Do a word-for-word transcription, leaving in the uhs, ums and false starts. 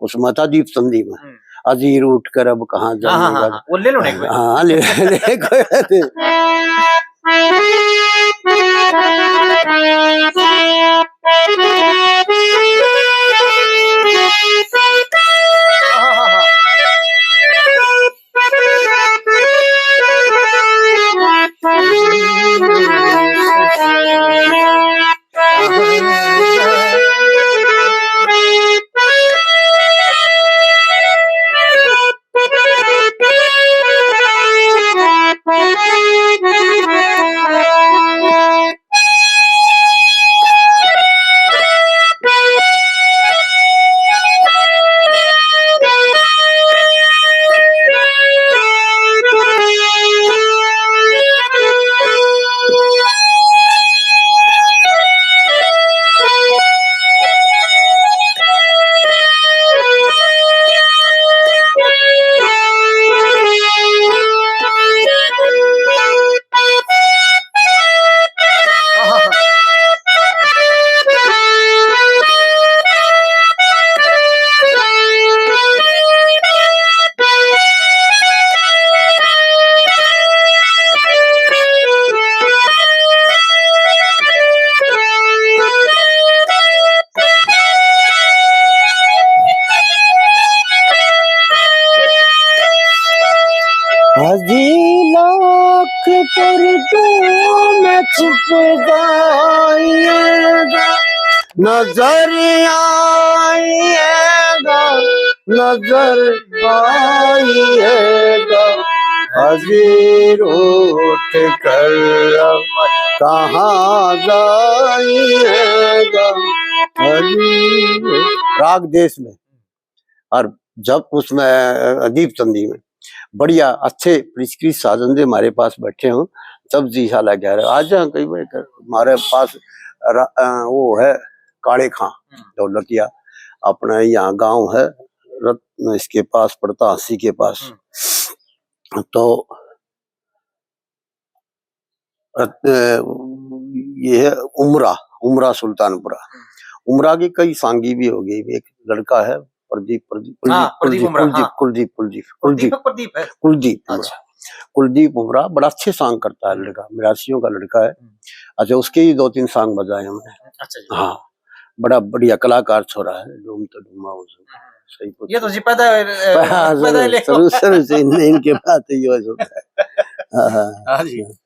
उसमें था दीप संधि में। हम्म। अजीर उठ कर अब कहाँ हाँ, हाँ, जाएगा? हाँ, हाँ, वो ले लो ना एक बार। हाँ, ले, ले, कोई बात नहीं। हाँ, हाँ, हाँ। हजी लाख पर तू न छुप जाएगा, नजर आएगा, नजर आएगा। हजीर उठ कर अब कहाँ जाएगा? हजीर। राग देश में। और जब उसमें, अ, दीप संधि में बढ़िया अच्छे परिष्कृत साधन जे हमारे पास बैठे हों, तब जी सा लग गया। आज यहाँ कई बार कर-, हमारे पास रा-, अ, वो है काले खां हम्म। ढोलकिया, अपना यहाँ गांव है रत्न, इसके पास पड़ता, हंसी के पास। हम्म। तो रत-, अ, ये है उमरा, उमरा सुल्तानपुरा। हम्म। उमरा की कई सांगी भी हो गई। एक लड़का है प्रदीप, प्रदीप, हाँ, कुलदीप, प्रदीप कुलदीप, उमरा, कुलदीप, हाँ। कुलदीप, कुलदीप, कुलदीप, कुलदीप उमरा। अच्छा। कुलदीप उमरा बड़ा अच्छे सांग करता है लड़का, मिरासियों का लड़का है। हम्म। अच्छा, उसके ही दो तीन सांग बजाए हमने। अच्छा जी। हाँ, बड़ा बढ़िया कलाकार छोरा है, डूम तो डूमा हो। हम्म। सही कुछ। ये तो जी पैदा, अ, हाँ, पैदा ही जरूर, ले लो। जरूर, जरूर, जरूर, इन-, इनके बात ही हो सकता है। हाँ, हाँ। हाँ जी।